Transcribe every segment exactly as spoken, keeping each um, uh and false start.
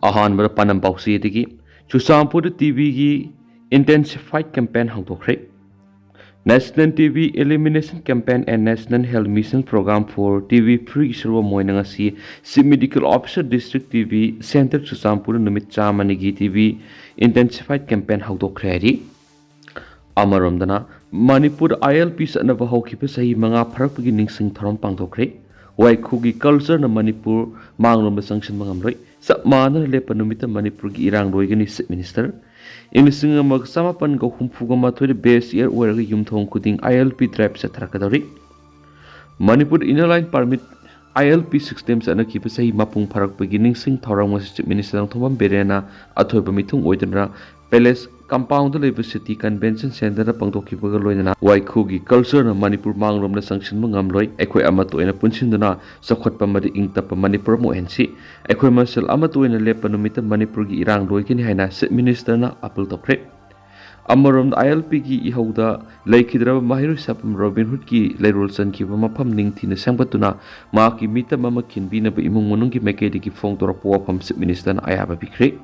ꯑꯍꯥꯟꯕꯗ ꯄꯥꯟꯗꯝ ꯄꯥꯎꯆꯦꯗꯒꯤ꯫ ꯆꯨꯔꯆꯥꯟꯄꯨꯔꯗ ꯇꯤꯕꯤꯒꯤ intensified campaign ꯍꯧꯗꯣꯛꯈ꯭ꯔꯦ꯫ National T B Elimination Campaign and National Health Mission Program for T B Free ꯁꯨꯔꯨ ꯑꯣꯏꯅ ꯉꯁꯤ Chief Medical Officer District T B Center ꯆꯨꯔꯆꯥꯟꯄꯨꯔꯗ ꯅꯨꯃꯤꯠ ꯆꯥꯝꯃꯅꯤꯒꯤ T B intensified campaign ꯍꯧꯗꯣꯛꯈ꯭ꯔꯦ ꯍꯥꯏꯔꯤ꯫ ꯑꯃꯔꯣꯝꯗꯅ, Manipur I L P ꯆꯠꯅꯕ ꯍꯧꯈꯤꯕ ꯆꯍꯤ ꯃꯉꯥ ꯐꯥꯔꯛꯄꯒꯤ ꯅꯤꯡꯁꯤꯡ ꯊꯧꯔꯝ ꯄꯥꯡꯊꯣꯛꯈ꯭ꯔꯦ꯫ ꯋꯥꯏꯈꯨꯒꯤ cultureꯅ ꯃꯅꯤꯄꯨꯔ ꯃꯥꯡꯂꯣꯝꯗ ꯆꯪꯁꯤꯟꯕ ꯉꯝꯂꯣꯏ꯫ ꯆꯞ ꯃꯥꯟꯅꯅ ꯂꯦꯞꯄ ꯅꯨꯃꯤꯠꯇ ꯃꯅꯤꯄꯨꯔꯒꯤ ꯏꯔꯥꯡ ꯂꯣꯏꯒꯅꯤ, Chief Minister꯫ ꯏꯪ ꯂꯤꯁꯤꯡ ꯑꯃꯒ ꯆꯃꯥꯄꯟꯒ ꯍꯨꯝꯐꯨꯒ ꯃꯥꯊꯣꯏꯗ base year ꯑꯣꯏꯔꯒ ꯌꯨꯝꯊꯣꯡ ꯈꯨꯗꯤꯡ I L P drive ꯆꯠꯊꯔꯛꯀꯗꯧꯔꯤ꯫ Manipur Inner Line Permit, I L P system ꯆꯠꯅꯈꯤꯕ ꯆꯍꯤ ꯃꯄꯨꯡ ꯐꯥꯔꯛꯄꯒꯤ ꯅꯤꯡꯁꯤꯡ ꯊꯧꯔꯝ ꯑꯁꯤ Chief Minister ꯅꯣꯡꯊꯣꯝꯕꯝ ꯕꯤꯔꯦꯟꯅ ꯑꯊꯣꯏꯕ ꯃꯤꯊꯨꯡ ꯑꯣꯏꯗꯨꯅ Palace compoundꯗ ꯂꯩꯕ City Convention Centreꯗ ꯄꯥꯡꯊꯣꯛꯈꯤꯕꯒ ꯂꯣꯏꯅꯅ ꯋꯥꯏꯈꯨꯒꯤ cultureꯅ ꯃꯅꯤꯄꯨꯔ ꯃꯥꯡꯂꯣꯝꯗ ꯆꯪꯁꯤꯟꯕ ꯉꯝꯂꯣꯏ, ꯑꯩꯈꯣꯏ ꯑꯃꯠꯇ ꯑꯣꯏꯅ ꯄꯨꯟꯁꯤꯟꯗꯨꯅ ꯆꯥꯎꯈꯠꯄ ꯑꯃꯗꯤ ꯏꯪ ꯇꯞꯄ ꯃꯅꯤꯄꯨꯔ ꯑꯃ ꯑꯣꯏꯍꯟꯁꯤ꯫ ꯑꯩꯈꯣꯏ ꯃꯁꯦꯜ ꯑꯃꯠꯇ ꯑꯣꯏꯅ ꯂꯦꯞꯄ ꯅꯨꯃꯤꯠꯇ ꯃꯅꯤꯄꯨꯔꯒꯤ ꯏꯔꯥꯡ ꯂꯣꯏꯒꯅꯤ ꯍꯥꯏꯅ Chief Ministerꯅ appeal ꯇꯧꯈ꯭ꯔꯦ꯫ ꯑꯃꯔꯣꯝꯗ, I L Pꯒꯤ ꯏꯍꯧꯗ ꯂꯩꯈꯤꯗ꯭ꯔꯕ ꯃꯍꯩꯔꯣꯏ ꯁꯥꯐꯝ ꯔꯣꯕꯤꯟ ꯍꯨꯗꯀꯤ ꯂꯩꯔꯣꯜ ꯆꯟꯈꯤꯕ ꯃꯐꯝ ꯅꯤꯡꯊꯤꯅ ꯁꯦꯝꯒꯠꯇꯨꯅ ꯃꯍꯥꯛꯀꯤ ꯃꯤꯇꯝ ꯑꯃ ꯈꯤꯟꯕꯤꯅꯕ ꯏꯃꯨꯡ ꯃꯅꯨꯡꯒꯤ ꯃꯥꯏꯀꯩꯗꯒꯤ ꯐꯣꯡꯗꯣꯔꯛꯄ ꯋꯥꯐꯝ Chief Ministerꯅ ꯑꯌꯥꯕ ꯄꯤꯈ꯭ꯔꯦ꯫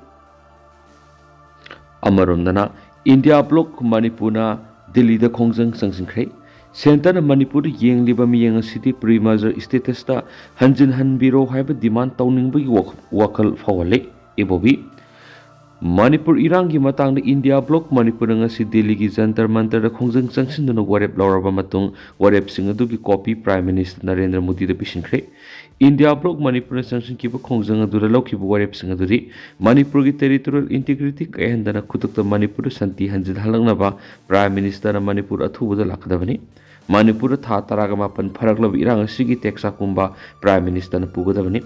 ꯑꯃꯔꯣꯝꯗꯅ, India Bloc ꯃꯅꯤꯄꯨꯔꯅ ꯗꯤꯜꯂꯤꯗ ꯈꯣꯡꯖꯪ ꯆꯪꯁꯤꯟꯈ꯭ꯔꯦ꯫ Centreꯅ ꯃꯅꯤꯄꯨꯔꯗ ꯌꯦꯡꯂꯤꯕ ꯃꯤꯠꯌꯦꯡ ꯑꯁꯤꯗꯤ pre-merger statusꯇ ꯍꯟꯖꯤꯟꯍꯟꯕꯤꯔꯣ ꯍꯥꯏꯕ demand ꯇꯧꯅꯤꯡꯕꯒꯤ ꯋꯥꯈ-, ꯋꯥꯈꯜ ꯐꯥꯎꯍꯜꯂꯤ꯫ ꯏꯕꯣꯕꯤ꯫ ꯃꯅꯤꯄꯨꯔ ꯏꯔꯥꯡꯒꯤ ꯃꯇꯥꯡꯗ India Bloc ꯃꯅꯤꯄꯨꯔꯅ ꯉꯁꯤ ꯗꯤꯜꯂꯤꯒꯤ ꯖꯟꯇꯔ ꯃꯟꯇꯔꯗ ꯈꯣꯡꯖꯪ ꯆꯪꯁꯤꯟꯗꯨꯅ ꯋꯥꯔꯦꯞ ꯂꯧꯔꯕ ꯃꯇꯨꯡ, ꯋꯥꯔꯦꯞꯁꯤꯡ ꯑꯗꯨꯒꯤ copy Prime Minister Narendra ꯃꯣꯗꯤꯗ ꯄꯤꯁꯤꯟꯈ꯭ꯔꯦ꯫ India Bloc ꯃꯅꯤꯄꯨꯔꯅ ꯆꯪꯁꯤꯟꯈꯤꯕ ꯈꯣꯡꯖꯪ ꯑꯗꯨꯗ ꯂꯧꯈꯤꯕ ꯋꯥꯔꯦꯞꯁꯤꯡ ꯑꯗꯨꯗꯤ ꯃꯅꯤꯄꯨꯔꯒꯤ territorial integrity ꯀꯥꯏꯍꯟꯗꯅ ꯈꯨꯗꯛꯇ ꯃꯅꯤꯄꯨꯔꯗ ꯁꯥꯟꯇꯤ ꯍꯟꯖꯤꯜꯍꯜꯂꯛꯅꯕ Prime Ministerꯅ ꯃꯅꯤꯄꯨꯔ ꯑꯊꯨꯕꯗ ꯂꯥꯛꯀꯗꯕꯅꯤ꯫ ꯃꯅꯤꯄꯨꯔꯗ ꯊꯥ ꯇꯔꯥꯒ ꯃꯥꯄꯟ ꯐꯥꯔꯛꯂꯕ ꯏꯔꯥꯡ ꯑꯁꯤꯒꯤ ꯇꯦꯛꯁꯥꯛ ꯄꯨꯝꯕ Prime Ministerꯅ ꯄꯨꯒꯗꯕꯅꯤ꯫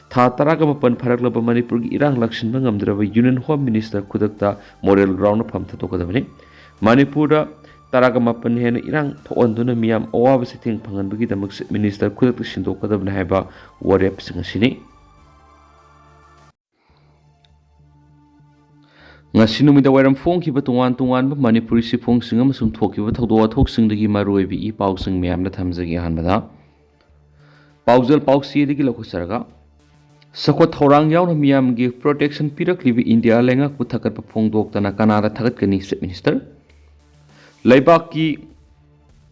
ꯊꯥ ꯇꯔꯥꯒ ꯃꯥꯄꯟ ꯐꯥꯔꯛꯂꯕ ꯃꯅꯤꯄꯨꯔꯒꯤ ꯏꯔꯥꯡ ꯂꯥꯛꯁꯤꯟꯕ ꯉꯝꯗ꯭ꯔꯕ Union Home Minister ꯈꯨꯗꯛꯇ moral groundꯅ ꯐꯝ ꯊꯥꯗꯣꯛꯀꯗꯕꯅꯤ꯫ ꯃꯅꯤꯄꯨꯔꯗ ꯇꯔꯥꯒ ꯃꯥꯄꯟ ꯍꯦꯟꯅ ꯏꯔꯥꯡ ꯊꯣꯛꯍꯟꯗꯨꯅ ꯃꯤꯌꯥꯝ ꯑꯋꯥꯕ ꯆꯩꯊꯦꯡ ꯐꯪꯍꯟꯕꯒꯤꯗꯃꯛ Chief Minister ꯈꯨꯗꯛꯇ ꯁꯤꯟꯗꯣꯛꯀꯗꯕꯅꯤ ꯍꯥꯏꯕ ꯋꯥꯔꯦꯞꯁꯤꯡ ꯑꯁꯤꯅꯤ꯫ ꯉꯁꯤ ꯅꯨꯃꯤꯗꯥꯡ ꯋꯥꯏꯔꯝ ꯐꯣꯡꯈꯤꯕ ꯇꯣꯉꯥꯟ ꯇꯣꯉꯥꯟꯕ ꯃꯅꯤꯄꯨꯔꯤ ꯆꯦꯐꯣꯡꯁꯤꯡ ꯑꯃꯁꯨꯡ ꯊꯣꯛꯈꯤꯕ ꯊꯧꯗꯣꯛ ꯋꯥꯊꯣꯛꯁꯤꯡꯗꯒꯤ ꯃꯔꯨꯑꯣꯏꯕ ꯏ ꯄꯥꯎꯁꯤꯡ ꯃꯌꯥꯝꯗ ꯊꯝꯖꯒꯦ꯫ ꯑꯍꯥꯟꯕꯗ ꯄꯥꯎꯖꯦꯜ ꯄꯥꯎꯆꯦꯗꯒꯤ ꯂꯧꯈꯠꯆꯔꯒ, ꯆꯥꯎꯈꯠ ꯊꯧꯔꯥꯡ ꯌꯥꯎꯅ ꯃꯤꯌꯥꯝꯒꯤ ꯄ꯭ꯔꯣꯇꯦꯛꯁꯟ ꯄꯤꯔꯛꯂꯤꯕ ꯏꯟꯗꯤꯌꯥ ꯂꯩꯉꯥꯛꯄꯨ ꯊꯥꯒꯠꯄ ꯐꯣꯡꯗꯣꯛꯇꯅ ꯀꯅꯥꯗ ꯊꯥꯒꯠꯀꯅꯤ? Chief minister. ꯂꯩꯕꯥꯛꯀꯤ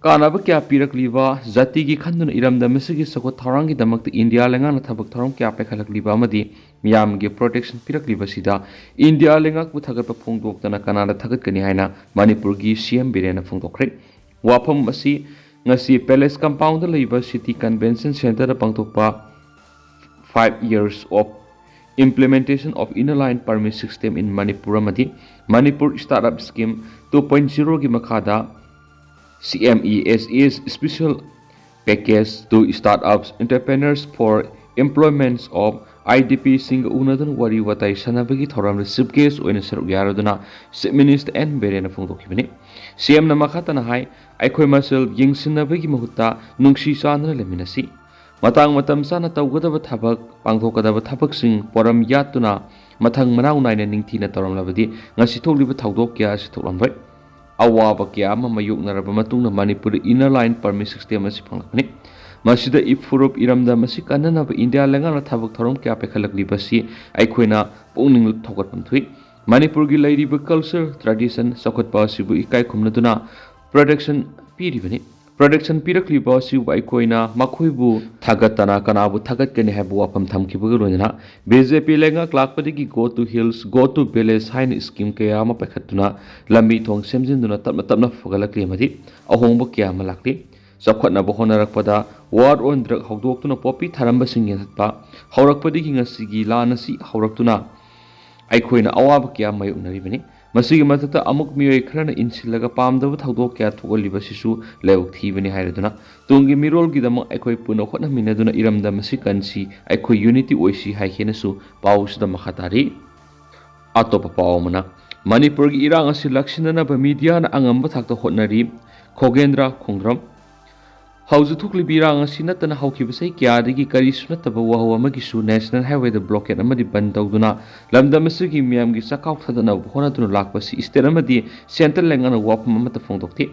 ꯀꯥꯟꯅꯕ ꯀꯌꯥ ꯄꯤꯔꯛꯂꯤꯕ, ꯖꯥꯇꯤꯒꯤ ꯈꯟꯗꯨꯅ ꯏꯔꯝꯗꯝ ꯑꯁꯤꯒꯤ ꯆꯥꯎꯈꯠ ꯊꯧꯔꯥꯡꯒꯤꯗꯃꯛꯇ ꯏꯟꯗꯤꯌꯥ ꯂꯩꯉꯥꯛꯅ ꯊꯕꯛ ꯊꯧꯔꯝ ꯀꯌꯥ ꯄꯥꯏꯈꯠꯂꯛꯂꯤꯕ ꯑꯃꯗꯤ ꯃꯤꯌꯥꯝꯒꯤ ꯄ꯭ꯔꯣꯇꯦꯛꯁꯟ ꯄꯤꯔꯛꯂꯤꯕꯁꯤꯗ ꯏꯟꯗꯤꯌꯥ ꯂꯩꯉꯥꯛꯄꯨ ꯊꯥꯒꯠꯄ ꯐꯣꯡꯗꯣꯛꯇꯅ ꯀꯅꯥꯗ ꯊꯥꯒꯠꯀꯅꯤ ꯍꯥꯏꯅ ꯃꯅꯤꯄꯨꯔꯒꯤ ꯁꯤ ꯑꯦꯝ ꯕꯤꯔꯦꯟꯅ ꯐꯣꯡꯗꯣꯛꯈ꯭ꯔꯦ꯫ ꯋꯥꯐꯝ ꯑꯁꯤ ꯉꯁꯤ ꯄꯦꯂꯦꯁ ꯀꯝꯄꯥꯎꯟꯗ ꯂꯩꯕ ꯁꯤꯇꯤ ꯀꯟꯚꯦꯟꯁꯟ ꯁꯦꯟꯇꯔꯗ ꯄꯥꯡꯊꯣꯛꯄ Five Years of Implementation of Inner Line Permit System in Manipur ꯑꯃꯗꯤ Manipur Startup Scheme two point zero ꯒꯤ ꯃꯈꯥꯗ C M E S A's Special Package to Startups, Entrepreneurs for Employments of I D P ꯁꯤꯡꯒ ꯎꯅꯗꯨꯅ ꯋꯥꯔꯤ ꯋꯥꯇꯥꯏ ꯁꯥꯟꯅꯕꯒꯤ ꯊꯧꯔꯝꯗ chief gas ꯑꯣꯏꯅ ꯁꯔꯨꯛ ꯌꯥꯔꯗꯨꯅ ꯆꯤꯐ ꯃꯤꯅꯤꯁꯇꯔ ꯑꯦꯟ ꯕꯤꯔꯦꯟꯅ ꯐꯣꯡꯗꯣꯛꯈꯤꯕꯅꯤ꯫ ꯁꯤ ꯑꯦꯝꯅ ꯃꯈꯥ ꯇꯥꯅ ꯍꯥꯏ, ꯑꯩꯈꯣꯏ ꯃꯁꯦꯜ ꯌꯦꯡꯁꯤꯟꯅꯕꯒꯤ ꯃꯍꯨꯠꯇ ꯅꯨꯡꯁꯤ ꯆꯥꯟꯅꯅ ꯂꯩꯃꯤꯟꯅꯁꯤ꯫ ꯃꯇꯥꯡ ꯃꯇꯝ ꯆꯥꯅ ꯇꯧꯒꯗꯕ ꯊꯕꯛ, ꯄꯥꯡꯊꯣꯛꯀꯗꯕ ꯊꯕꯛꯁꯤꯡ ꯄꯣꯔꯝ ꯌꯥꯠꯇꯨꯅ ꯃꯊꯪ ꯃꯅꯥꯎ ꯅꯥꯏꯅ ꯅꯤꯡꯊꯤꯅ ꯇꯧꯔꯝꯂꯕꯗꯤ ꯉꯁꯤ ꯊꯣꯛꯂꯤꯕ ꯊꯧꯗꯣꯛ ꯀꯌꯥ ꯑꯁꯤ ꯊꯣꯛꯂꯝꯂꯣꯏ꯫ ꯑꯋꯥꯕ ꯀꯌꯥ ꯑꯃ ꯃꯥꯌꯣꯛꯅꯔꯕ ꯃꯇꯨꯡꯗ ꯃꯅꯤꯄꯨꯔꯗ Inner Line Permit System ꯑꯁꯤ ꯐꯪꯂꯛꯄꯅꯤ꯫ ꯃꯁꯤꯗ ꯏꯐꯨꯔꯨꯞ ꯏꯔꯝꯗꯝ ꯑꯁꯤ ꯀꯟꯅꯅꯕ ꯏꯟꯗꯤꯌꯥ ꯂꯩꯉꯥꯛꯅ ꯊꯕꯛ ꯊꯧꯔꯝ ꯀꯌꯥ ꯄꯥꯏꯈꯠꯂꯛꯂꯤꯕꯁꯤ ꯑꯩꯈꯣꯏꯅ ꯄꯨꯛꯅꯤꯡ ꯊꯧꯒꯠꯐꯝ ꯊꯣꯛꯏ꯫ ꯃꯅꯤꯄꯨꯔꯒꯤ ꯂꯩꯔꯤꯕ culture, tradition, ꯆꯥꯎꯈꯠꯄ ꯑꯁꯤꯕꯨ ꯏꯀꯥꯏ ꯈꯨꯝꯅꯗꯨꯅ ꯄ꯭ꯔꯣꯇꯦꯛꯁꯟ ꯄꯤꯔꯤꯕꯅꯤ꯫ ꯄ꯭ꯔꯣꯇꯦꯛꯁꯟ ꯄꯤꯔꯛꯂꯤꯕ ꯑꯁꯤꯕꯨ ꯑꯩꯈꯣꯏꯅ ꯃꯈꯣꯏꯕꯨ ꯊꯥꯒꯠꯇꯅ ꯀꯅꯥꯕꯨ ꯊꯥꯒꯠꯀꯅꯤ ꯍꯥꯏꯕ ꯋꯥꯐꯝ ꯊꯝꯈꯤꯕꯒ ꯂꯣꯏꯅꯅ ꯕꯤ ꯖꯦ ꯄꯤ ꯂꯩꯉꯥꯛ ꯂꯥꯛꯄꯗꯒꯤ Go to Hills, Go to Village ꯍꯥꯏꯅ ꯁ꯭ꯀꯤꯝ ꯀꯌꯥ ꯑꯃ ꯄꯥꯏꯈꯠꯇꯨꯅ ꯂꯝꯕꯤ ꯊꯣꯡ ꯁꯦꯝꯖꯤꯟꯗꯨꯅ ꯇꯞꯅ ꯇꯞꯅ ꯐꯒꯠꯂꯛꯂꯤ ꯑꯃꯗꯤ ꯑꯍꯣꯡꯕ ꯀꯌꯥ ꯑꯃ ꯂꯥꯛꯂꯤ꯫ ꯆꯥꯎꯈꯠꯅꯕ ꯍꯣꯠꯅꯔꯛꯄꯗ War on Drug ꯍꯧꯗꯣꯛꯇꯨꯅ ꯄꯣꯄꯤ ꯊꯥꯔꯝꯕꯁꯤꯡ ꯌꯥꯟꯊꯠꯄ ꯍꯧꯔꯛꯄꯗꯒꯤ ꯉꯁꯤꯒꯤ ꯂꯥꯟ ꯑꯁꯤ ꯍꯧꯔꯛꯇꯨꯅ ꯑꯩꯈꯣꯏꯅ ꯑꯋꯥꯕ ꯀꯌꯥ ꯃꯥꯌꯣꯛꯅꯔꯤꯕꯅꯤ꯫ ꯃꯁꯤꯒꯤ ꯃꯊꯛꯇ ꯑꯃꯨꯛ ꯃꯤꯑꯣꯏ ꯈꯔꯅ ꯏꯟꯁꯤꯜꯂꯒ ꯄꯥꯝꯗꯕ ꯊꯧꯗꯣꯛ ꯀꯌꯥ ꯊꯣꯛꯍꯜꯂꯤꯕꯁꯤꯁꯨ ꯂꯥꯏꯕꯛ ꯊꯤꯕꯅꯤ ꯍꯥꯏꯔꯗꯨꯅ ꯇꯨꯡꯒꯤ ꯃꯤꯔꯣꯜꯒꯤꯗꯃꯛ ꯑꯩꯈꯣꯏ ꯄꯨꯟꯅ ꯍꯣꯠꯅꯃꯤꯟꯅꯗꯨꯅ ꯏꯔꯝꯗꯝ ꯑꯁꯤ ꯀꯟꯁꯤ, ꯑꯩꯈꯣꯏ ꯌꯨꯅꯤꯇꯤ ꯑꯣꯏꯁꯤ ꯍꯥꯏꯈꯤꯅꯁꯨ ꯄꯥꯎꯁꯤꯗ ꯃꯈꯥ ꯇꯥꯔꯤ꯫ ꯑꯇꯣꯞꯄ ꯄꯥꯎ ꯑꯃꯅ, ꯃꯅꯤꯄꯨꯔꯒꯤ ꯏꯔꯥꯡ ꯑꯁꯤ ꯂꯥꯛꯁꯤꯟꯅꯅꯕ ꯃꯤꯗꯤꯌꯥꯅ ꯑꯉꯝꯕ ꯊꯥꯛꯇ ꯍꯣꯠꯅꯔꯤ, ꯈꯣꯒꯦꯟꯗ꯭ꯔ ꯈꯣꯡꯗ꯭ꯔꯝ꯫ ꯍꯧꯖꯤꯛ ꯊꯣꯛꯂꯤꯕ ꯏꯔꯥꯡ ꯑꯁꯤ ꯅꯠꯇꯅ ꯍꯧꯈꯤꯕ ꯆꯍꯤ ꯀꯌꯥꯗꯒꯤ ꯀꯔꯤꯁꯨ ꯅꯠꯇꯕ ꯋꯥꯍꯧ ꯑꯃꯒꯤꯁꯨ ꯅꯦꯁꯅꯦꯜ ꯍꯥꯏꯋꯦꯗ ꯕ꯭ꯂꯣꯀꯦꯠ ꯑꯃꯗꯤ ꯕꯟ ꯇꯧꯗꯨꯅ ꯂꯝꯗꯝ ꯑꯁꯤꯒꯤ ꯃꯤꯌꯥꯝꯒꯤ ꯆꯥꯛꯈꯥꯎ ꯊꯥꯗꯅꯕ ꯍꯣꯠꯅꯗꯨꯅ ꯂꯥꯛꯄꯁꯤ ꯁ꯭ꯇꯦꯠ ꯑꯃꯗꯤ ꯁꯦꯟꯇ꯭ꯔꯦꯜ ꯂꯩꯉꯥꯛꯅ ꯋꯥꯐꯝ ꯑꯃꯠꯇ ꯐꯣꯡꯗꯣꯛꯇꯦ꯫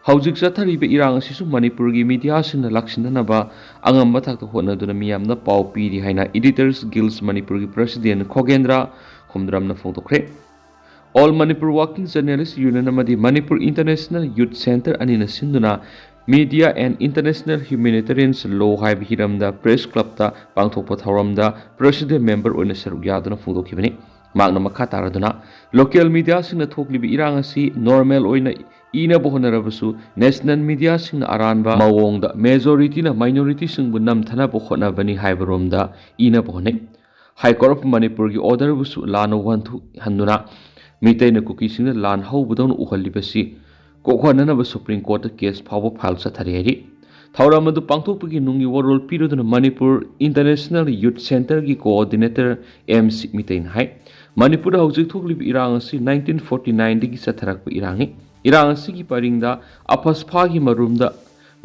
ꯍꯧꯖꯤꯛ ꯆꯠꯊꯔꯤꯕ ꯏꯔꯥꯡ ꯑꯁꯤꯁꯨ ꯃꯅꯤꯄꯨꯔꯒꯤ ꯃꯤꯗꯤꯌꯥꯁꯤꯡꯅ ꯂꯥꯛꯁꯤꯟꯅꯅꯕ ꯑꯉꯝꯕ ꯊꯥꯛꯇ ꯍꯣꯠꯅꯗꯨꯅ ꯃꯤꯌꯥꯝꯅ ꯄꯥꯎ ꯄꯤꯔꯤ ꯍꯥꯏꯅ Editors Guild ꯃꯅꯤꯄꯨꯔꯒꯤ president ꯈꯣꯒꯦꯟꯗ꯭ꯔ ꯈꯨꯝꯗ꯭ꯔꯝꯅ ꯐꯣꯡꯗꯣꯛꯈ꯭ꯔꯦ꯫ All Manipur Working Journalist Union ꯑꯃꯗꯤ Manipur International Youth Centre ꯑꯅꯤꯅ ꯁꯤꯟꯗꯨꯅ Media and International Humanitarians Law ꯍꯥꯏꯕ ꯍꯤꯔꯝꯗ ꯄ꯭ꯔꯦꯁ ꯀ꯭ꯂꯕꯇ ꯄꯥꯡꯊꯣꯛꯄ ꯊꯧꯔꯝꯗ ꯄ꯭ꯔꯁꯤꯗꯦꯟ ꯃꯦꯝꯕꯔ ꯑꯣꯏꯅ ꯁꯔꯨꯛ ꯌꯥꯗꯨꯅ ꯐꯣꯡꯗꯣꯛꯈꯤꯕꯅꯤ꯫ ꯃꯍꯥꯛꯅ ꯃꯈꯥ ꯇꯥꯔꯗꯨꯅ, ꯂꯣꯀꯦꯜ ꯃꯤꯗꯤꯌꯥꯁꯤꯡꯅ ꯊꯣꯛꯂꯤꯕ ꯏꯔꯥꯡ ꯑꯁꯤ ꯅꯣꯔꯃꯦꯜ ꯑꯣꯏꯅ ꯏꯅꯕ ꯍꯣꯠꯅꯔꯕꯁꯨ ꯅꯦꯁꯅꯦꯜ ꯃꯤꯗꯤꯌꯥꯁꯤꯡꯅ ꯑꯔꯥꯟꯕ ꯃꯑꯣꯡꯗ ꯃꯦꯖꯣꯔꯤꯇꯤꯅ ꯃꯥꯏꯅꯣꯔꯤꯇꯤꯁꯤꯡꯕꯨ ꯅꯝꯊꯅꯕ ꯍꯣꯠꯅꯕꯅꯤ ꯍꯥꯏꯕꯔꯣꯝꯗ ꯏꯅꯕ ꯍꯣꯠꯅꯩ꯫ ꯍꯥꯏ ꯀꯣꯔꯠ ꯑꯣꯐ ꯃꯅꯤꯄꯨꯔꯒꯤ ꯑꯣꯔꯗꯔꯕꯨꯁꯨ ꯂꯥꯟꯅ ꯋꯥꯍꯟꯊꯣꯛꯍꯟꯗꯨꯅ ꯃꯤꯇꯩꯅ ꯀꯨꯀꯤꯁꯤꯡꯅ ꯂꯥꯟ ꯍꯧꯕꯗꯧꯅ ꯎꯍꯜꯂꯤꯕꯁꯤ ꯀꯣꯛꯍꯟꯅꯅꯕ ꯁꯨꯄ꯭ꯔꯤꯝ ꯀꯣꯔꯠꯇ ꯀꯦꯁ ꯐꯥꯎꯕ ꯐꯥꯏꯜ ꯆꯠꯊꯔꯤ ꯍꯥꯏꯔꯤ꯫ ꯊꯧꯔꯝ ꯑꯗꯨ ꯄꯥꯡꯊꯣꯛꯄꯒꯤ ꯅꯨꯡꯒꯤ ꯋꯥꯔꯣꯜ ꯄꯤꯔꯗꯨꯅ ꯃꯅꯤꯄꯨꯔ ꯏꯟꯇꯔꯅꯦꯁꯅꯦꯜ ꯌꯨꯠ ꯁꯦꯟꯇꯔꯒꯤ ꯀꯣꯑꯣꯔꯗꯤꯅꯦꯇꯔ ꯑꯦꯝ ꯁꯤ ꯃꯤꯇꯩꯅ ꯍꯥꯏ, ꯃꯅꯤꯄꯨꯔꯗ ꯍꯧꯖꯤꯛ ꯊꯣꯛꯂꯤꯕ ꯏꯔꯥꯡ ꯑꯁꯤ ꯅꯥꯏꯟꯇꯤꯟ ꯐꯣꯔꯇꯤ ꯅꯥꯏꯟꯗꯒꯤ ꯆꯠꯊꯔꯛꯄ ꯏꯔꯥꯡꯅꯤ꯫ ꯏꯔꯥꯡ ꯑꯁꯤꯒꯤ ꯄꯔꯤꯡꯗ ꯑꯐꯁꯐꯥꯒꯤ ꯃꯔꯨꯝꯗ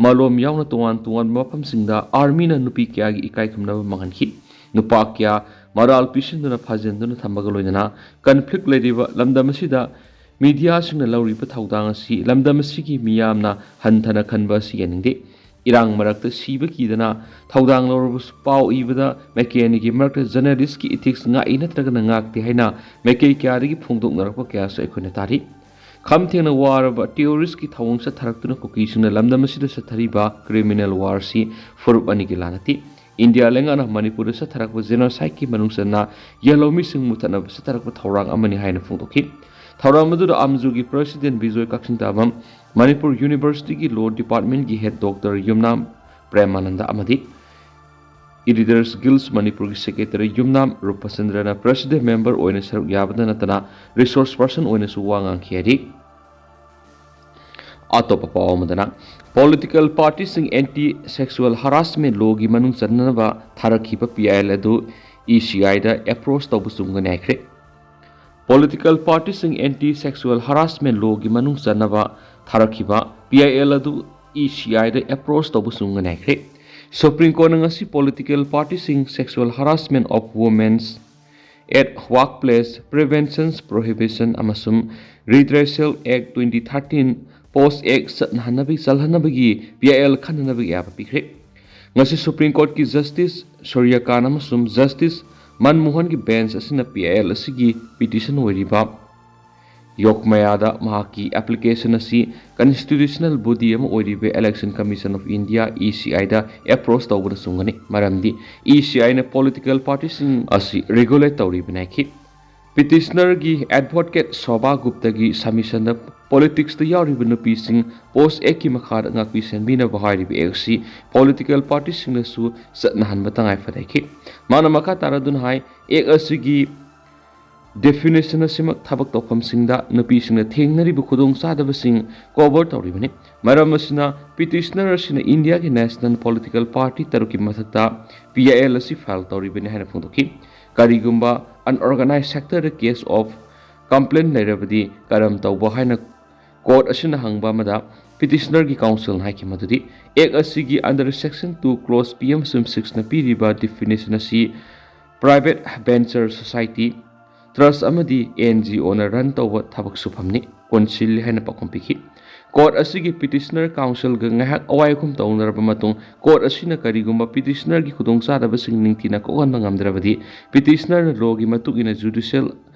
ꯃꯥꯂꯣꯝ ꯌꯥꯎꯅ ꯇꯣꯉꯥꯟ ꯇꯣꯉꯥꯟꯕ ꯃꯐꯝꯁꯤꯡꯗ ꯑꯥꯔꯃꯤꯅ ꯅꯨꯄꯤ ꯀꯌꯥꯒꯤ ꯏꯀꯥꯏ ꯈꯨꯝꯅꯕ ꯃꯥꯡꯍꯟꯈꯤ꯫ ꯅꯨꯄꯥ ꯀꯌꯥ ꯃꯔꯥꯜ ꯄꯤꯁꯤꯟꯗꯨꯅ ꯐꯥꯖꯤꯟꯗꯨꯅ ꯊꯝꯕꯒ ꯂꯣꯏꯅꯅ ꯀꯟꯐ꯭ꯂꯤꯛ ꯂꯩꯔꯤꯕ ꯂꯝꯗꯝ ꯑꯁꯤꯗ ꯃꯤꯗꯤꯌꯥꯁꯤꯡꯅ ꯂꯧꯔꯤꯕ ꯊꯧꯗꯥꯡ ꯑꯁꯤ ꯂꯝꯗꯝ ꯑꯁꯤꯒꯤ ꯃꯤꯌꯥꯝꯅ ꯍꯟꯊꯅ ꯈꯟꯕ ꯑꯁꯤ ꯌꯥꯅꯤꯡꯗꯦ꯫ ꯏꯔꯥꯡ ꯃꯔꯛꯇ ꯁꯤꯕ ꯀꯤꯗꯅ ꯊꯧꯗꯥꯡ ꯂꯧꯔꯕꯁꯨ ꯄꯥꯎ ꯏꯕꯗ ꯃꯥꯏꯀꯩ ꯑꯅꯤꯒꯤ ꯃꯔꯛꯇ ꯖꯔꯅꯦꯂꯤꯁꯀꯤ ꯏꯊꯤꯛꯁ ꯉꯥꯛꯏ ꯅꯠꯇ꯭ꯔꯒꯅ ꯉꯥꯛꯇꯦ ꯍꯥꯏꯅ ꯃꯥꯏꯀꯩ ꯀꯌꯥꯗꯒꯤ ꯐꯣꯡꯗꯣꯛꯅꯔꯛꯄ ꯀꯌꯥꯁꯨ ꯑꯩꯈꯣꯏꯅ ꯇꯥꯔꯤ꯫ ꯈꯝ ꯊꯦꯡꯅ ꯋꯥꯔꯕ ꯇꯦꯔꯣꯔꯤꯁꯀꯤ ꯊꯧꯑꯣꯡ ꯆꯠꯊꯔꯛꯇꯨꯅ ꯀꯨꯀꯤꯁꯤꯡꯅ ꯂꯝꯗꯝ ꯑꯁꯤꯗ ꯆꯠꯊꯔꯤꯕ ꯀ꯭ꯔꯤꯃꯤꯅꯦꯜ ꯋꯥꯔꯁꯤ ꯐꯨꯔꯨꯞ ꯑꯅꯤꯒꯤ ꯂꯥꯟ ꯅꯠꯇꯦ꯫ ꯏꯟꯗꯤꯌꯥ ꯂꯩꯉꯥꯛꯅ ꯃꯅꯤꯄꯨꯔꯗ ꯆꯠꯊꯔꯛꯄ ꯖꯦꯅꯣꯁꯥꯏꯗꯀꯤ ꯃꯅꯨꯡ ꯆꯟꯅ ꯌꯦꯜꯍꯧꯃꯤꯁꯤꯡ ꯃꯨꯊꯠꯅꯕ ꯆꯠꯊꯔꯛꯄ ꯊꯧꯔꯥꯡ ꯑꯃꯅꯤ ꯍꯥꯏꯅ ꯐꯣꯡꯗꯣꯛꯈꯤ꯫ ꯊꯧꯔꯝ ꯑꯗꯨꯗ ꯑꯝꯖꯨꯒꯤ ꯄ꯭ꯔꯁꯤꯗꯦꯟ ꯕꯤꯖꯣꯏ ꯀꯛꯆꯤꯡꯇꯥꯕꯝ, ꯃꯅꯤꯄꯨꯔ ꯌꯨꯅꯤꯚꯔꯁꯤꯇꯤꯒꯤ ꯂꯣ ꯗꯤꯄꯥꯔꯠꯃꯦꯟꯒꯤ ꯍꯦꯗ ꯗꯣꯛꯇꯔ ꯌꯨꯝꯅꯥꯝ ꯄ꯭ꯔꯦꯃꯥꯅꯟꯗ ꯑꯃꯗꯤ Editors Guild ꯃꯅꯤꯄꯨꯔꯒꯤ ꯁꯦꯀ꯭ꯔꯦꯇꯔꯤ ꯌꯨꯝꯅꯥꯝ ꯔꯨꯄꯆꯟꯗ꯭ꯔꯅ ꯄ꯭ꯔꯁꯤꯗꯦꯟ ꯃꯦꯝꯕꯔ ꯑꯣꯏꯅ ꯁꯔꯨꯛ ꯌꯥꯕꯗ ꯅꯠꯇꯅ ꯔꯤꯁꯣꯔꯁ ꯄꯔꯁꯟ ꯑꯣꯏꯅꯁꯨ ꯋꯥ ꯉꯥꯡꯈꯤ ꯍꯥꯏꯔꯤ꯫ ꯑꯇꯣꯞꯄ ꯄꯥꯎ ꯑꯃꯗꯅ, ꯄꯣꯂꯤꯇꯤꯀꯦꯜ ꯄꯥꯔꯇꯤꯁꯤꯡ ꯑꯦꯟꯇꯤ ꯁꯦꯛꯁꯨꯑꯦꯜ ꯍꯔꯥꯁꯃꯦꯟ ꯂꯣꯒꯤ ꯃꯅꯨꯡ ꯆꯟꯅꯅꯕ ꯊꯥꯔꯛꯈꯤꯕ ꯄꯤ ꯑꯥꯏ ꯑꯦꯜ ꯑꯗꯨ ꯏ ꯁꯤ ꯑꯥꯏꯗ ꯑꯦꯄ꯭ꯔꯣꯁ ꯇꯧꯕ ꯆꯨꯝꯒꯅꯤ ꯍꯥꯏꯈ꯭ꯔꯦ꯫ ꯄꯣꯂꯤꯇꯤꯀꯦꯜ ꯄꯥꯔꯇꯤꯁꯤꯡ ꯑꯦꯟꯇꯤ ꯁꯦꯛꯁꯨꯑꯦꯜ ꯍꯔꯥꯁꯃꯦꯟ ꯂꯣꯒꯤ ꯃꯅꯨꯡ ꯆꯟꯅꯕ ꯊꯥꯔꯛꯈꯤꯕ ꯄꯤ ꯑꯥꯏ ꯑꯦꯜ ꯑꯗꯨ ꯏ ꯁꯤ ꯑꯥꯏꯗ ꯑꯦꯄ꯭ꯔꯣꯁ ꯇꯧꯕ ꯆꯨꯝꯒꯅꯤ ꯍꯥꯏꯈ꯭ꯔꯦ꯫ ꯁꯨꯄ꯭ꯔꯤꯝ ꯀꯣꯔꯠꯅ ꯉꯁꯤ ꯄꯣꯂꯤꯇꯤꯀꯦꯜ ꯄꯥꯔꯇꯤꯁꯤꯡ sexual harassment of women's at workplace, prevention, prohibition ꯑꯃꯁꯨꯡ redressal act twenty thirteen POSH act ꯆꯠꯅꯍꯟꯅꯕꯒꯤ ꯆꯜꯍꯟꯅꯕꯒꯤ ꯄꯤ ꯑꯥꯏ ꯑꯦꯜ ꯈꯟꯅꯅꯕꯒꯤ ꯑꯌꯥꯕ ꯄꯤꯈ꯭ꯔꯦ꯫ ꯉꯁꯤ ꯁꯨꯄ꯭ꯔꯤꯝ ꯀꯣꯔꯠꯀꯤ ꯖꯁꯇꯤꯁ ꯁꯨꯔ꯭ꯌꯀꯥꯟ ꯑꯃꯁꯨꯡ ꯖꯁꯇꯤꯁ ꯃꯟꯃꯣꯍꯟꯒꯤ ꯕꯦꯟꯆ ꯑꯁꯤꯅ ꯄꯤ ꯑꯥꯏ ꯑꯦꯜ ꯑꯁꯤꯒꯤ ꯄꯤꯇꯤꯁꯟ ꯑꯣꯏꯔꯤꯕ ꯌꯣꯒꯃꯌꯥꯗ ꯃꯍꯥꯛꯀꯤ ꯑꯦꯄ꯭ꯂꯤꯀꯦꯁꯟ ꯑꯁꯤ ꯀꯟꯁꯇꯤꯇ꯭ꯌꯨꯁꯅꯦꯜ ꯕꯣꯗꯤ ꯑꯃ ꯑꯣꯏꯔꯤꯕ Election Commission of India, E C I, the approach ꯇꯧꯕꯅ ꯆꯨꯝꯒꯅꯤ, ꯃꯔꯝꯗꯤ E C I ꯅ ꯄꯣꯂꯤꯇꯤꯀꯦꯜ ꯄꯥꯔꯇꯤꯁꯤꯡ ꯑꯁꯤ ꯔꯤꯒꯨꯂꯦꯠ ꯇꯧꯔꯤꯕꯅꯤ ꯍꯥꯏꯈꯤ꯫ ꯄꯤꯇꯤꯁꯅꯔꯒꯤ ꯑꯦꯗꯚꯣꯀꯦꯠ ꯁꯣꯚꯥ ꯒꯨꯞꯇꯒꯤ ꯁꯕꯃꯤꯁꯟꯗ ꯄꯣꯂꯤꯇꯤꯛꯁꯇ ꯌꯥꯎꯔꯤꯕ ꯅꯨꯄꯤꯁꯤꯡ ꯄꯣꯁ ꯑꯦꯛꯀꯤ ꯃꯈꯥꯗ ꯉꯥꯛꯄꯤ ꯁꯦꯟꯕꯤꯅꯕ ꯍꯥꯏꯔꯤꯕ ꯑꯦꯛ ꯑꯁꯤ ꯄꯣꯂꯤꯇꯤꯀꯦꯜ ꯄꯥꯔꯇꯤꯁꯤꯡꯅꯁꯨ ꯆꯠꯅꯍꯟꯕ ꯇꯉꯥꯏ ꯐꯗꯦ ꯍꯥꯏꯈꯤ꯫ ꯃꯥꯅ ꯃꯈꯥ ꯇꯥꯔꯗꯨꯅ ꯍꯥꯏ, ꯑꯦꯛ ꯑꯁꯤꯒꯤ ꯗꯦꯐꯤꯅꯤꯁꯟ ꯑꯁꯤꯃꯛ ꯊꯕꯛ ꯇꯧꯐꯝꯁꯤꯡꯗ ꯅꯨꯄꯤꯁꯤꯡꯅ ꯊꯦꯡꯅꯔꯤꯕ ꯈꯨꯗꯣꯡꯆꯥꯗꯕꯁꯤꯡ ꯀꯣꯚꯔ ꯇꯧꯔꯤꯕꯅꯤ꯫ ꯃꯔꯝ ꯑꯁꯤꯅ, ꯄꯤꯇꯤꯁꯅꯔ ꯑꯁꯤꯅ ꯏꯟꯗꯤꯌꯥꯒꯤ ꯅꯦꯁꯅꯦꯜ ꯄꯣꯂꯤꯇꯤꯀꯦꯜ ꯄꯥꯔꯇꯤ ꯇꯔꯨꯛꯀꯤ ꯃꯊꯛꯇ ꯄꯤ ꯑꯥꯏ ꯑꯦꯜ ꯑꯁꯤ ꯐꯥꯏꯜ ꯇꯧꯔꯤꯕꯅꯤ ꯍꯥꯏꯅ ꯐꯣꯡꯗꯣꯛꯈꯤ꯫ ꯀꯔꯤꯒꯨꯝꯕ ꯑꯟꯑꯣꯔꯒꯅꯥꯏꯖ ꯁꯦꯛꯇꯔꯗ ꯀꯦꯁ ꯑꯣꯐ ꯀꯝꯄ꯭ꯂꯦꯟ ꯂꯩꯔꯕꯗꯤ ꯀꯔꯝ ꯇꯧꯕ ꯍꯥꯏꯅ ꯀꯣꯔꯠ ꯑꯁꯤꯅ ꯍꯪꯕ ꯑꯃꯗ, ꯄꯤꯇꯤꯁꯅꯔꯒꯤ ꯀꯥꯎꯟꯁꯤꯜꯅ ꯍꯥꯏꯈꯤ ꯃꯗꯨꯗꯤ, ꯑꯦꯛ ꯑꯁꯤꯒꯤ under section two clause P ꯑꯃꯁꯨꯡ six ꯅ ꯄꯤꯔꯤꯕ ꯗꯤꯐꯤꯅꯤꯁꯟ ꯑꯁꯤ private venture society, trust ꯑꯃꯗꯤ N G O ꯅ run ꯇꯧꯕ ꯊꯕꯛ ꯁꯨꯐꯝꯅꯤ, ꯀꯣꯟꯁꯤꯜꯂꯤ ꯍꯥꯏꯅ ꯄꯥꯎꯈꯨꯝ ꯄꯤꯈꯤ꯫ ꯀꯣꯔꯠ ꯑꯁꯤꯒꯤ ꯄꯤꯇꯤꯁꯅꯔ ꯀꯥꯎꯟꯁꯤꯜꯒ ꯉꯥꯏꯍꯥꯛ ꯑꯋꯥꯏ ꯑꯈꯨꯝ ꯇꯧꯅꯔꯕ ꯃꯇꯨꯡ, ꯀꯣꯔꯠ ꯑꯁꯤꯅ ꯀꯔꯤꯒꯨꯝꯕ ꯄꯤꯇꯤꯁꯅꯔꯒꯤ ꯈꯨꯗꯣꯡꯆꯥꯗꯕꯁꯤꯡ ꯅꯤꯡꯊꯤꯅ ꯀꯣꯛꯍꯟꯕ ꯉꯝꯗ꯭ꯔꯕꯗꯤ, ꯄꯤꯇꯤꯁꯅꯔꯅ ꯂꯣꯒꯤ ꯃꯇꯨꯡ ꯏꯟꯅ ꯖꯨꯗꯤꯁꯤꯌꯦꯜ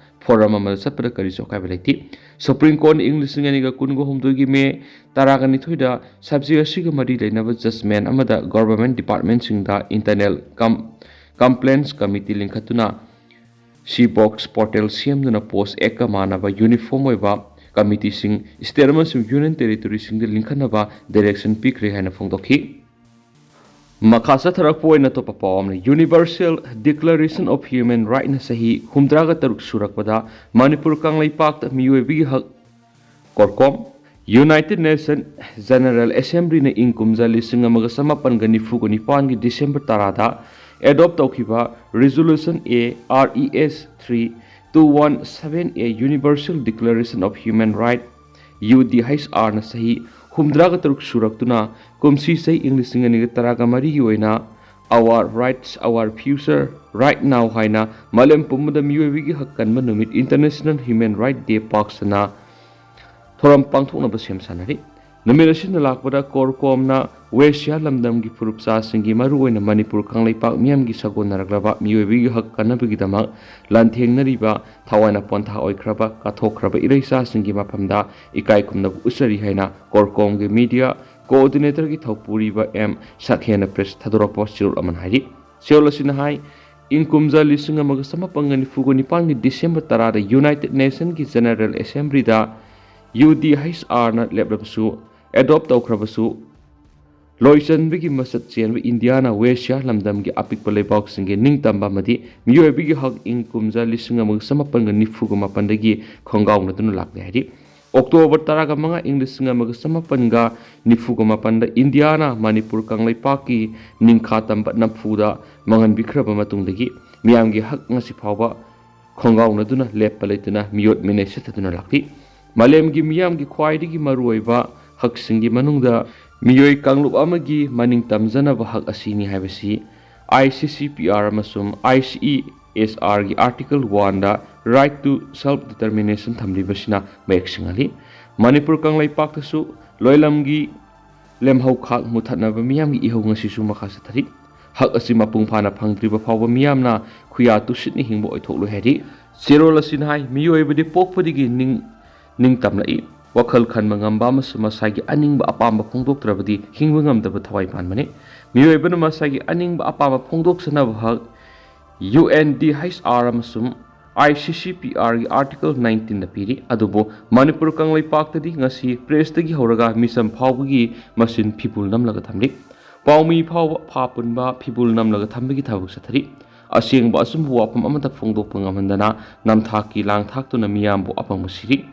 ꯐꯣꯔꯝ ꯑꯃꯗ ꯆꯠꯄꯗ ꯀꯔꯤꯁꯨ ꯑꯀꯥꯏꯕ ꯂꯩꯇꯦ꯫ ꯁꯨꯄ꯭ꯔꯤꯝ ꯀꯣꯔꯠꯅ ꯏꯪ ꯂꯤꯁꯤꯡ ꯑꯅꯤꯒ ꯀꯨꯟꯒ ꯍꯨꯝꯗꯣꯏꯒꯤ ꯃꯦ ꯇꯔꯥꯒ ꯅꯤꯊꯣꯏꯗ ꯁꯕꯖꯦꯛ ꯑꯁꯤꯒ ꯃꯔꯤ ꯂꯩꯅꯕ ꯖꯖꯃꯦꯟ ꯑꯃꯗ ꯒꯣꯚꯔꯟꯃꯦꯟꯠ ꯗꯤꯄꯥꯔꯠꯃꯦꯟꯠꯁꯤꯡꯗ ꯏꯟꯇꯔꯅꯦꯜ ꯀꯝ-, ꯀꯝꯄ꯭ꯂꯦꯟꯠꯁ ꯀꯃꯤꯇꯤ ꯂꯤꯡꯈꯠꯇꯨꯅ ꯁꯤ ꯕꯣꯛꯁ ꯄꯣꯔꯇꯦꯜ ꯁꯦꯝꯗꯨꯅ ꯄꯣꯁ ꯑꯦꯛꯀ ꯃꯥꯟꯅꯕ ꯌꯨꯅꯤꯐꯣꯔꯝ ꯑꯣꯏꯕ ꯀꯃꯤꯇꯤꯁꯤꯡ ꯁ꯭ꯇꯦꯠ ꯑꯃꯁꯨꯡ ꯌꯨꯅꯤꯌꯟ ꯇꯦꯔꯤꯇꯣꯔꯤꯁꯤꯡꯗ ꯂꯤꯡꯈꯠꯅꯕ ꯗꯥꯏꯔꯦꯛꯁꯟ ꯄꯤꯈ꯭ꯔꯦ ꯍꯥꯏꯅ ꯐꯣꯡꯗꯣꯛꯈꯤ꯫ ꯃꯈꯥ ꯆꯠꯊꯔꯛꯄ ꯑꯣꯏꯅ ꯑꯇꯣꯞꯄ ꯄꯥꯎ ꯑꯃꯅ, Universal Declaration of Human Right ꯅ ꯆꯍꯤ ꯍꯨꯝꯗ꯭ꯔꯥꯒ ꯇꯔꯨꯛ ꯁꯨꯔꯛꯄꯗ ꯃꯅꯤꯄꯨꯔ ꯀꯪꯂꯩꯄꯥꯛꯇ ꯃꯤꯑꯣꯏꯕꯒꯤ ꯍꯛ ꯀꯣꯔꯀꯣꯝ, United Nation General Assembly ꯅ ꯏꯪ ꯀꯨꯝꯖꯥ ꯂꯤꯁꯤꯡ ꯑꯃꯒ ꯆꯃꯥꯄꯟꯒ ꯅꯤꯐꯨꯒ ꯅꯤꯄꯥꯟꯒꯤ ꯗꯤꯁꯦꯝꯕꯔ ꯇꯔꯥꯗ ꯑꯦꯗꯣꯞ ꯇꯧꯈꯤꯕ Resolution A R E S three two one seven A Universal Declaration of Human Right, U D H R ꯅ ꯆꯍꯤ ꯍꯨꯝꯗ꯭ꯔꯥꯒ ꯇꯔꯨꯛ ꯁꯨꯔꯛꯇꯨꯅ ꯀꯨꯝꯁꯤ ꯆꯍꯤ ꯏꯪ ꯂꯤꯁꯤꯡ ꯑꯅꯤꯒ ꯇꯔꯥꯒ ꯃꯔꯤꯒꯤ ꯑꯣꯏꯅ Our Rights, Our Future, Right Now ꯍꯥꯏꯅ ꯃꯥꯂꯦꯝ ꯄꯨꯝꯕꯗ ꯃꯤꯑꯣꯏꯕꯒꯤ ꯍꯛ ꯀꯟꯕ ꯅꯨꯃꯤꯠ, International Human Right Day, ꯄꯥꯛ ꯁꯟꯅ ꯊꯧꯔꯝ ꯄꯥꯡꯊꯣꯛꯅꯕ ꯁꯦꯝ ꯁꯥꯅꯔꯤ꯫ ꯅꯨꯃꯤꯠ ꯑꯁꯤꯅ ꯂꯥꯛꯄꯗ ꯀꯣꯔꯀꯣꯝꯅ ꯋꯦꯁꯤꯌꯥ ꯂꯝꯗꯝꯒꯤ ꯐꯨꯔꯨꯞꯆꯥꯁꯤꯡꯒꯤ, ꯃꯔꯨꯑꯣꯏꯅ ꯃꯅꯤꯄꯨꯔ ꯀꯪꯂꯩꯄꯥꯛ ꯃꯤꯌꯥꯝꯒꯤ ꯁꯥꯒꯣꯟꯅꯔꯛꯂꯕ ꯃꯤꯑꯣꯏꯕꯒꯤ ꯍꯛ ꯀꯟꯅꯕꯒꯤꯗꯃꯛ ꯂꯥꯟꯊꯦꯡꯅꯔꯤꯕ ꯊꯋꯥꯏꯅ ꯄꯣꯟꯊꯥ ꯑꯣꯏꯈ꯭ꯔꯕ ꯀꯠꯊꯣꯛꯈ꯭ꯔꯕ ꯏꯔꯩꯆꯥꯁꯤꯡꯒꯤ ꯃꯐꯝꯗ ꯏꯀꯥꯏ ꯈꯨꯝꯅꯕ ꯎꯠꯆꯔꯤ ꯍꯥꯏꯅ ꯀꯣꯔꯀꯣꯝꯒꯤ ꯃꯤꯗꯤꯌꯥ ꯀꯣꯑꯣꯔꯗꯤꯅꯦꯇꯔꯒꯤ ꯊꯧꯄꯨꯔꯤꯕ ꯑꯦꯝ ꯁꯛꯍꯦꯟꯅ ꯄ꯭ꯔꯦꯁ ꯊꯥꯗꯣꯔꯛꯄ ꯆꯦꯔꯣꯜ ꯑꯃꯅ ꯍꯥꯏꯔꯤ꯫ ꯆꯦꯔꯣꯜ ꯑꯁꯤꯅ ꯍꯥꯏ, ꯏꯪ ꯀꯨꯝꯖꯥ ꯂꯤꯁꯤꯡ ꯑꯃꯒ ꯆꯃꯥꯄꯟꯒ ꯅꯤꯐꯨꯒ ꯅꯤꯄꯥꯟꯒꯤ ꯗꯤꯁꯦꯝꯕꯔ ꯇꯔꯥꯗ ꯌꯨꯅꯥꯏꯇꯦꯗ ꯅꯦꯁꯟꯒꯤ ꯖꯦꯅꯔꯦꯜ ꯑꯦꯁꯦꯝꯕ꯭ꯂꯤꯗ ꯌꯨ ꯗꯤ ꯍꯩꯆ ꯑꯥꯔꯅ ꯂꯦꯞꯂꯕꯁꯨ, ꯑꯦꯗꯣꯞ ꯇꯧꯈ꯭ꯔꯕꯁꯨ, ꯂꯣꯏꯆꯟꯕꯒꯤ ꯃꯁꯛ ꯆꯦꯟꯕ ꯏꯟꯗꯤꯌꯥꯅ ꯋꯦꯁꯤꯌꯥ ꯂꯝꯗꯝꯒꯤ ꯑꯄꯤꯛꯄ ꯂꯩꯕꯥꯛꯁꯤꯡꯒꯤ ꯅꯤꯡꯇꯝꯕ ꯑꯃꯗꯤ ꯃꯤꯑꯣꯏꯕꯒꯤ ꯍꯛ ꯏꯪ ꯀꯨꯝꯖꯥ ꯂꯤꯁꯤꯡ ꯑꯃꯒ ꯆꯃꯥꯄꯟꯒ ꯅꯤꯐꯨꯒ ꯃꯥꯄꯟꯗꯒꯤ ꯈꯣꯡꯒꯥꯎꯅꯗꯨꯅ ꯂꯥꯛꯂꯦ ꯍꯥꯏꯔꯤ꯫ ꯑꯣꯛꯇꯣꯕꯔ ꯇꯔꯥꯒ ꯃꯉꯥ ꯏꯪ ꯂꯤꯁꯤꯡ ꯑꯃꯒ ꯆꯃꯥꯄꯟꯒ ꯅꯤꯐꯨꯒ ꯃꯥꯄꯟꯗ ꯏꯟꯗꯤꯌꯥꯅ ꯃꯅꯤꯄꯨꯔ ꯀꯪꯂꯩꯄꯥꯛꯀꯤ ꯅꯤꯡꯈꯥ ꯇꯝꯕ ꯅꯝꯐꯨꯗ ꯃꯥꯡꯍꯟꯕꯤꯈ꯭ꯔꯕ ꯃꯇꯨꯡꯗꯒꯤ ꯃꯤꯌꯥꯝꯒꯤ ꯍꯛ ꯉꯁꯤ ꯐꯥꯎꯕ ꯈꯣꯡꯒꯥꯎꯅꯗꯨꯅ ꯂꯦꯞꯄ ꯂꯩꯇꯅ ꯃꯤꯑꯣꯠ ꯃꯤꯅꯩ ꯆꯠꯊꯗꯨꯅ ꯂꯥꯛꯂꯤ꯫ ꯃꯥꯂꯦꯝꯒꯤ ꯃꯤꯌꯥꯝꯒꯤ ꯈ꯭ꯋꯥꯏꯗꯒꯤ ꯃꯔꯨꯑꯣꯏꯕ ꯍꯛꯁꯤꯡꯒꯤ ꯃꯅꯨꯡꯗ ꯃꯤꯑꯣꯏ ꯀꯥꯡꯂꯨꯞ ꯑꯃꯒꯤ ꯃꯅꯤꯡ ꯇꯝꯖꯅꯕ ꯍꯛ ꯑꯁꯤꯅꯤ ꯍꯥꯏꯕꯁꯤ ꯑꯥꯏ ꯁꯤ ꯁꯤ ꯄꯤ ꯑꯥꯔ ꯑꯃꯁꯨꯡ ꯑꯥꯏ ꯁꯤ ꯏ ꯑꯦꯁ ꯑꯥꯔꯒꯤ ꯑꯥꯔꯇꯤꯀꯜ ꯋꯥꯟꯗ Right to Self Determination ꯊꯝꯂꯤꯕꯁꯤꯅ ꯃꯌꯦꯛ ꯁꯦꯡꯍꯜꯂꯤ꯫ ꯃꯅꯤꯄꯨꯔ ꯀꯪꯂꯩꯄꯥꯛꯇꯁꯨ ꯂꯣꯏꯂꯝꯒꯤ ꯂꯦꯝꯍꯧꯈꯥꯛ ꯃꯨꯊꯠꯅꯕ ꯃꯤꯌꯥꯝꯒꯤ ꯏꯍꯧ ꯉꯁꯤꯁꯨ ꯃꯈꯥ ꯆꯠꯊꯔꯤ꯫ ꯍꯛ ꯑꯁꯤ ꯃꯄꯨꯡ ꯐꯥꯅ ꯐꯪꯗ꯭ꯔꯤꯕ ꯐꯥꯎꯕ ꯃꯤꯌꯥꯝꯅ ꯈꯨꯌꯥ ꯇꯨꯁꯤꯠꯅ ꯍꯤꯡꯕ ꯑꯣꯏꯊꯣꯛꯂꯣꯏ ꯍꯥꯏꯔꯤ꯫ ꯆꯦꯔꯣꯜ ꯑꯁꯤꯅ ꯍꯥꯏ, ꯃꯤꯑꯣꯏꯕꯗꯤ ꯄꯣꯛꯄꯗꯒꯤ ꯅꯤꯡ-, ꯅꯤꯡꯇꯝꯂꯛꯏ꯫ ꯋꯥꯈꯜ ꯈꯟꯕ ꯉꯝꯕ ꯑꯃꯁꯨꯡ ꯃꯁꯥꯒꯤ ꯑꯅꯤꯡꯕ ꯑꯄꯥꯝꯕ ꯐꯣꯡꯗꯣꯛꯇ꯭ꯔꯕꯗꯤ ꯍꯤꯡꯕ ꯉꯝꯗꯕ ꯊꯋꯥꯏ ꯄꯥꯟꯕꯅꯤ꯫ ꯃꯤꯑꯣꯏꯕꯅ ꯃꯁꯥꯒꯤ ꯑꯅꯤꯡꯕ ꯑꯄꯥꯝꯕ ꯐꯣꯡꯗꯣꯛꯆꯅꯕ ꯍꯛ U N D H R ꯑꯃꯁꯨꯡ ꯑꯥꯏ ꯁꯤ ꯁꯤ ꯄꯤ ꯑꯥꯔꯒꯤ ꯑꯥꯔꯇꯤꯀꯜ ꯅꯥꯏꯟꯇꯤꯟꯗ ꯄꯤꯔꯤ꯫ ꯑꯗꯨꯕꯨ ꯃꯅꯤꯄꯨꯔ ꯀꯪꯂꯩꯄꯥꯛꯇꯗꯤ ꯉꯁꯤ ꯄ꯭ꯔꯦꯁꯇꯒꯤ ꯍꯧꯔꯒ ꯃꯤꯆꯝ ꯐꯥꯎꯕꯒꯤ ꯃꯁꯤꯟ ꯐꯤꯕꯨꯜ ꯅꯝꯂꯒ ꯊꯝꯂꯤ꯫ ꯄꯥꯎꯃꯤ ꯐꯥꯎꯕ ꯐꯥ ꯄꯨꯟꯕ ꯐꯤꯕꯨꯜ ꯅꯝꯂꯒ ꯊꯝꯕꯒꯤ ꯊꯕꯛ ꯆꯠꯊꯔꯤ꯫ ꯑꯁꯦꯡꯕ ꯑꯆꯨꯝꯕ ꯋꯥꯐꯝ ꯑꯃꯠꯇ ꯐꯣꯡꯗꯣꯛꯄ ꯉꯝꯍꯟꯗꯅ ꯅꯝꯊꯥꯛꯀꯤ ꯂꯥꯡ ꯊꯥꯛꯇꯨꯅ ꯃꯤꯌꯥꯝꯕꯨ ꯑꯄꯪꯕ ꯁꯤꯔꯤ꯫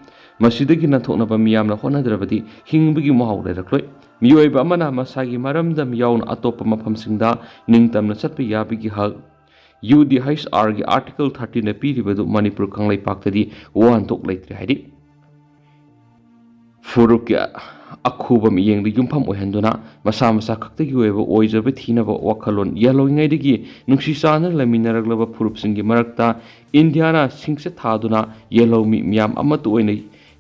ꯃꯁꯤꯗꯒꯤ ꯅꯥꯟꯊꯣꯛꯅꯕ ꯃꯤꯌꯥꯝꯅ ꯍꯣꯠꯅꯗ꯭ꯔꯕꯗꯤ ꯍꯤꯡꯕꯒꯤ ꯃꯍꯥꯎ ꯂꯩꯔꯛꯂꯣꯏ꯫ ꯃꯤꯑꯣꯏꯕ ꯑꯃꯅ ꯃꯁꯥꯒꯤ ꯃꯔꯝꯗꯝ ꯌꯥꯎꯅ ꯑꯇꯣꯞꯄ ꯃꯐꯝꯁꯤꯡꯗ ꯅꯤꯡꯇꯝꯅ ꯆꯠꯄ ꯌꯥꯕꯒꯤ ꯍꯛ ꯌꯨ ꯗꯤ ꯍꯩꯆ ꯑꯥꯔꯒꯤ ꯑꯥꯔꯇꯤꯀꯜ ꯊꯥꯔꯇꯤꯟꯗ ꯄꯤꯔꯤꯕꯗꯨ ꯃꯅꯤꯄꯨꯔ ꯀꯪꯂꯩꯄꯥꯛꯇꯗꯤ ꯋꯥꯍꯟꯊꯣꯛ ꯂꯩꯇ꯭ꯔꯦ ꯍꯥꯏꯔꯤ꯫ ꯐꯨꯔꯨꯞꯀꯤ ꯑꯈꯨꯕ ꯃꯤꯠꯌꯦꯡꯗ ꯌꯨꯝꯐꯝ ꯑꯣꯏꯍꯟꯗꯨꯅ ꯃꯁꯥ ꯃꯁꯥ ꯈꯛꯇꯒꯤ ꯑꯣꯏꯕ ꯑꯣꯏꯖꯕ ꯊꯤꯅꯕ ꯋꯥꯈꯜꯂꯣꯟ ꯌꯥꯜꯍꯧꯔꯤꯉꯩꯗꯒꯤ ꯅꯨꯡꯁꯤ ꯆꯥꯟꯅꯅ ꯂꯩꯃꯤꯟꯅꯔꯛꯂꯕ ꯐꯨꯔꯨꯞꯁꯤꯡꯒꯤ ꯃꯔꯛꯇ ꯏꯟꯗꯤꯌꯥꯅ ꯁꯤꯡꯆꯠ ꯊꯥꯗꯨꯅ ꯌꯦꯜꯍꯧꯃꯤ ꯃꯤꯌꯥꯝ ꯑꯃꯠꯇ ꯑꯣꯏꯅ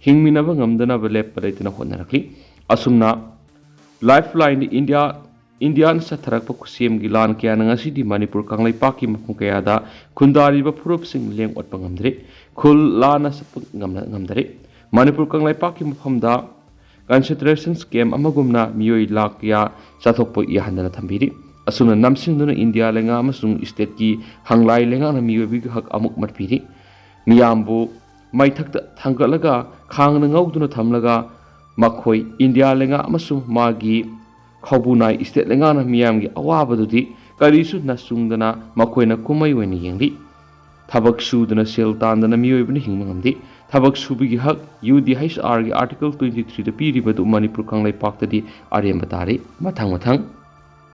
ꯍꯤꯡꯃꯤꯟꯅꯕ ꯉꯝꯗꯅꯕ ꯂꯦꯞꯄ ꯂꯩꯇꯅ ꯍꯣꯠꯅꯔꯛꯂꯤ꯫ ꯑꯁꯨꯝꯅ Lifeline India, ꯏꯟꯗꯤꯌꯥꯅ ꯆꯠꯊꯔꯛꯄ ꯈꯨꯠꯁꯦꯝꯒꯤ ꯂꯥꯟ ꯀꯌꯥꯅ ꯉꯁꯤꯗꯤ ꯃꯅꯤꯄꯨꯔ ꯀꯪꯂꯩꯄꯥꯛꯀꯤ ꯃꯐꯝ ꯀꯌꯥꯗ ꯈꯨꯟꯗꯥꯔꯤꯕ ꯐꯨꯔꯨꯞꯁꯤꯡ ꯂꯦꯡ ꯑꯣꯠꯄ ꯉꯝꯗ꯭ꯔꯦ꯫ ꯈꯨꯜ ꯂꯥꯟꯅ ꯆꯠꯄ ꯉꯝꯅ-, ꯉꯝꯗꯔꯦ꯫ ꯃꯅꯤꯄꯨꯔ ꯀꯪꯂꯩꯄꯥꯛꯀꯤ ꯃꯐꯝꯗ concentration camp ꯑꯃꯒꯨꯝꯅ ꯃꯤꯑꯣꯏ ꯂꯥꯈ ꯀꯌꯥ ꯆꯥꯊꯣꯛꯄ ꯌꯥꯍꯟꯗꯅ ꯊꯝꯕꯤꯔꯤ꯫ ꯑꯁꯨꯝꯅ ꯅꯝꯁꯤꯟꯗꯨꯅ ꯏꯟꯗꯤꯌꯥ ꯂꯩꯉꯥꯛ ꯑꯃꯁꯨꯡ stateꯀꯤ ꯍꯪꯂꯥꯏ ꯂꯩꯉꯥꯛꯅ ꯃꯤꯑꯣꯏꯕꯒꯤ ꯍꯛ ꯑꯃꯨꯛ ꯃꯠꯄꯤꯔꯤ꯫ ꯃꯤꯌꯥꯝꯕꯨ ꯃꯩꯊꯛꯇ ꯊꯥꯡꯒꯠꯂꯒ ꯈꯥꯡꯅ ꯉꯧꯗꯨꯅ ꯊꯝꯂꯒ ꯃꯈꯣꯏ ꯏꯟꯗꯤꯌꯥ ꯂꯩꯉꯥꯛ ꯑꯃꯁꯨꯡ ꯃꯥꯒꯤ ꯈꯥꯎꯕꯨ ꯅꯥꯏ state ꯂꯩꯉꯥꯛꯅ ꯃꯤꯌꯥꯝꯒꯤ ꯑꯋꯥꯕꯗꯨꯗꯤ ꯀꯔꯤꯁꯨ ꯅꯆꯨꯡꯗꯅ ꯃꯈꯣꯏꯅ ꯀꯨꯝꯍꯩ ꯑꯣꯏꯅ ꯌꯦꯡꯂꯤ꯫ ꯊꯕꯛ ꯁꯨꯗꯅ ꯁꯦꯜ ꯇꯥꯟꯗꯅ ꯃꯤꯑꯣꯏꯕꯅ ꯍꯤꯡꯕ ꯉꯝꯗꯦ꯫ ꯊꯕꯛ ꯁꯨꯕꯒꯤ ꯍꯛ UDHRꯒꯤ Article twenty threeꯗ ꯄꯤꯔꯤꯕꯗꯨ ꯃꯅꯤꯄꯨꯔ ꯀꯪꯂꯩꯄꯥꯛꯇꯗꯤ ꯑꯔꯦꯝꯕ ꯇꯥꯔꯦ꯫ ꯃꯊꯪ ꯃꯊꯪ